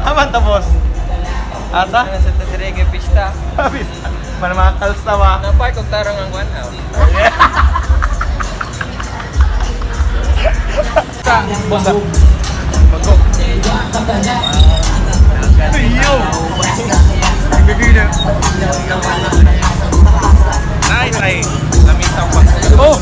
Aman tapos. Asa? Nasa Tadrege pista. Pista. Para mga kalsa ba? Napark og tarong ang 1 hour. Boss ah. Bago. Yo! Bigay na. Nice ay. Lamitaw pa. Oh!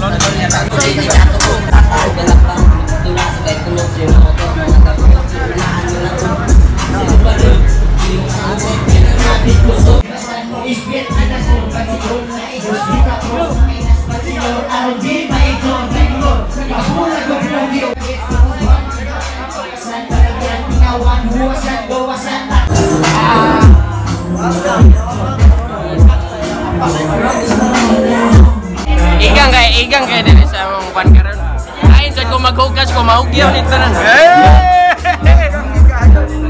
Igang kay dili sa among kwan karon. Ayon sad ko maghugas ko mahugyaw ni tanan.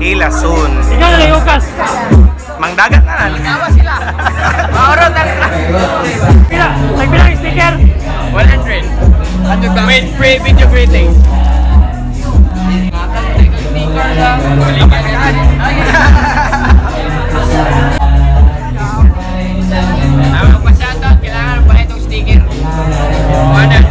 Hilason. Ikaw na lang hugas. Mangdagat na lang. Tawa sila. Maurot ang Pila, nagpila ang sticker. 100. With free video greeting. Ang magpa-shoutout, kailangan pa itong sticker. 100.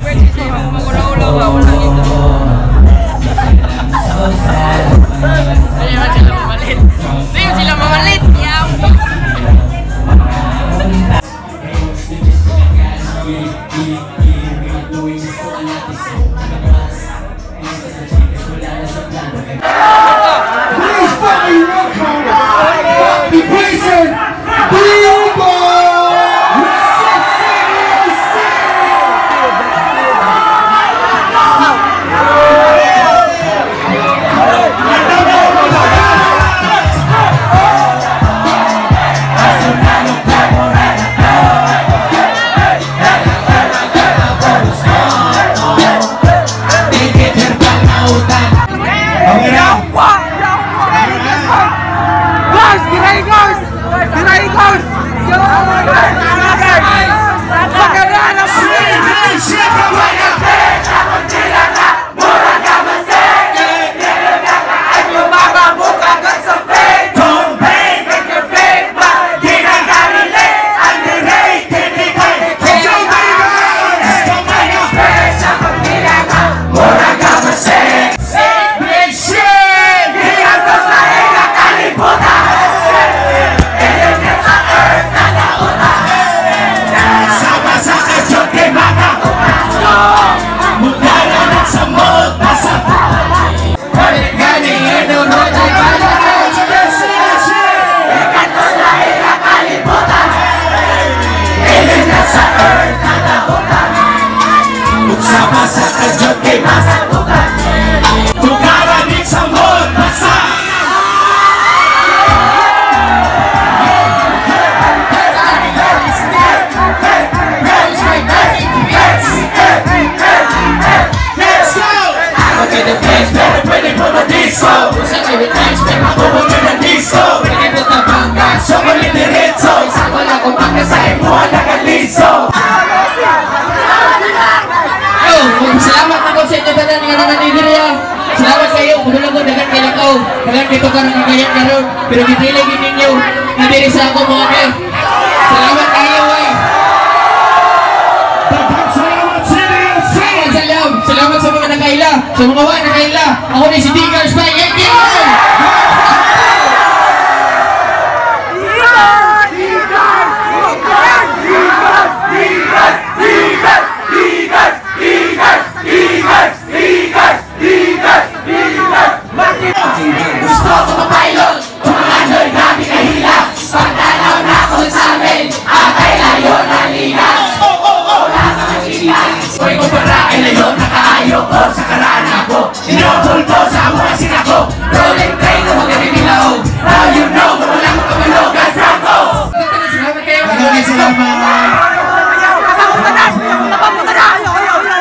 Pwede sa'yo, magulo-ulo ba? Walang ito. Hindi man sila mamalit. Hindi man sila mamalit. Yaw! Please fucking welcome the prison Bilbo! Salamat ako sa inyo tanan nga nanganidiri ah. Salamat sa iyo, kuno ko daghan kay lakaw. Daghan kay tukar nga kayan karon, pero gipili gid ninyo nga diri sa ako mga ni. Salamat kayo ay. Salamat seriously! Salamat sa love. Salamat sa mga nakaila, sa mga wa nakaila. Ako ni si Digger Spy. Thank you. Gusto ko mapilot, tumangano'y grabe kahila. Pagtanaw na ako sa amin, atay layo na lina. Wala ka makita, uy kumpara ay layo na kaayo ko sa karana ko. Inobol ko sa mga sinako, rolling train na mga nilaog. Now you know, wala mong kabalogan, Franco! Salamat kayo. Maraming salamat!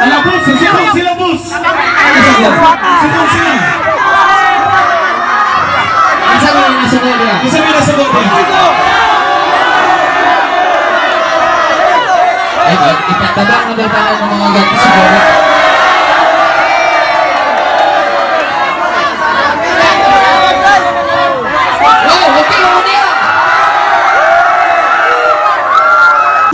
Alabus, sila sila bus. Sila sila. Asa mo yung nasa niya? Isa may nasa bote. Ay, ipatabang na daw tanan ng mga ganito siguro. Wow, okay mo niya!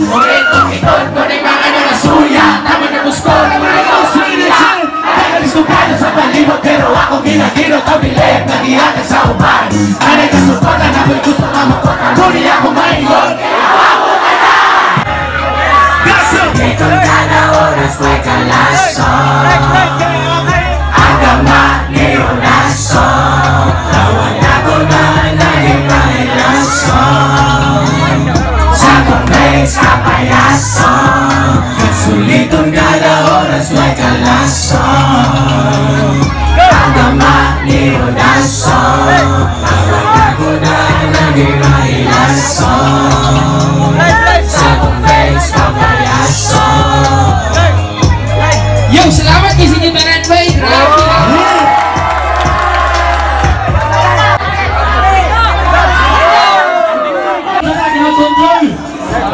Moreno, iton, kunay mga nangasuya. Tama na gusto ng mga kausiya. Nagalis ko paano sa palibot, pero ako ginagino. Tabilib, nagihatag sa uban. Anay kasuporta na ko'y gusto nga magpaka. Ngunit ako maingon, kaya ako na na! Itong kada oras may kalaso. Agama ni Onaso. Nawala ko na naging mahilaso. Sa kong sa payaso. Suliton kada oras may kalaso. Agama ni Onaso. Nawala ko na naging mahilaso. Sa kong sa payaso. Yo, salamat kay sa inyo tanan, bay. Grabe.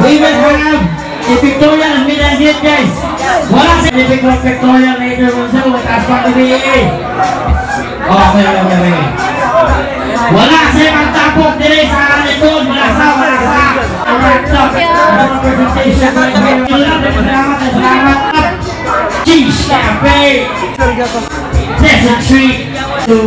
We will have a pictorial and meet and greet, guys. Wala sa pictorial later on sa mataas pa kami. Okay. Wala sa magtapok dire sa likod. Wala sa, wala sa. Alright, so, presentation right here. Salamat, salamat. Cheese Cafe. Desert Street. To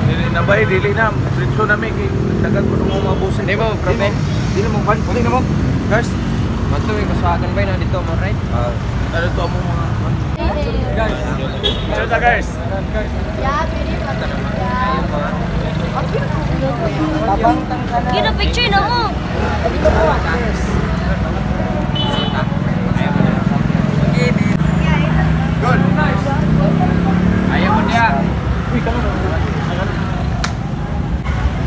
Dili na ba, dili na. Diretso na may dagat ko nung mga busin. Di mo, probe. Dili mo, kan. Dili mo. Guys. Matuloy ko sa akin ba na dito mo, right? Ano to mo mga guys. Ano guys? Gina picture na mo. Good. Ayaw mo niya.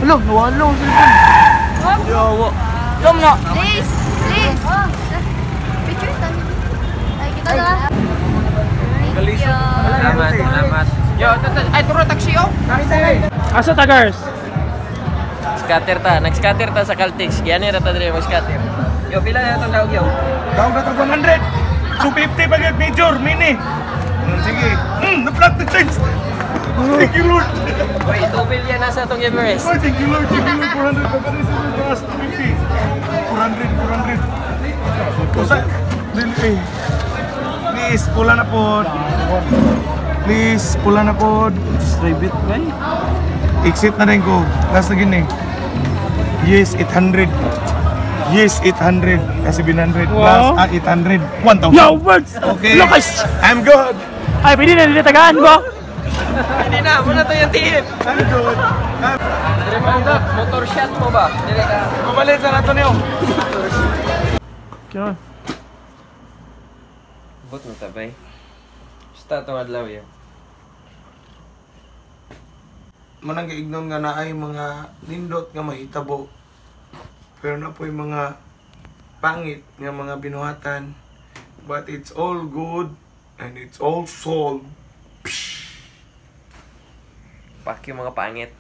Hello, nawala ang cellphone. Yawa. Jom na. Please, please. Pictures na. Ay, kita na. Thank you. Salamat, salamat. Yo, ay turo taxi oh. Asa ta, girls? Scatter ta, nag-scatter ta sa Caltex. Giyani ra ta diri mag-scatter. Yo, pila na itong daog yo? Down na 100. 250 pa gyud major mini. Sige. Na-flat the change. Thank you Lord. Oy, 2 billion na sa atong Everest. Oh, thank you Lord. Thank you Lord. 400 pa ganun sa taas 250. 400, 400. Usa dili eh. Please, pula na po. Please, pula na po. Drive it, man. Exit na rin ko. Last na gini. Yes, 800. Yes, 800. Kasi 700 plus Wow. 800. 1,000. Yo, words! Okay. Lakas! I'm good. Ay, pwede na dito tagaan ba? Hindi na, muna to yung team. I'm good. Motor shot mo ba? Dili ka. Pabalik sa nato niyo. Kaya. Bot mo tabay. Basta itong adlaw yo. Manang giignon nga naay mga nindot nga mahitabo. Pero na po'y mga pangit nga mga binuhatan. But it's all good and it's all solved. Pak yung mga pangit.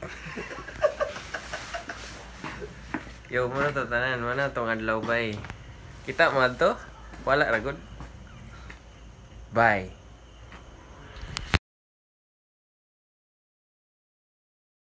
Yo, muna to tanan, muna tong adlaw bay. Kita mo to? Wala ra gud. Bye.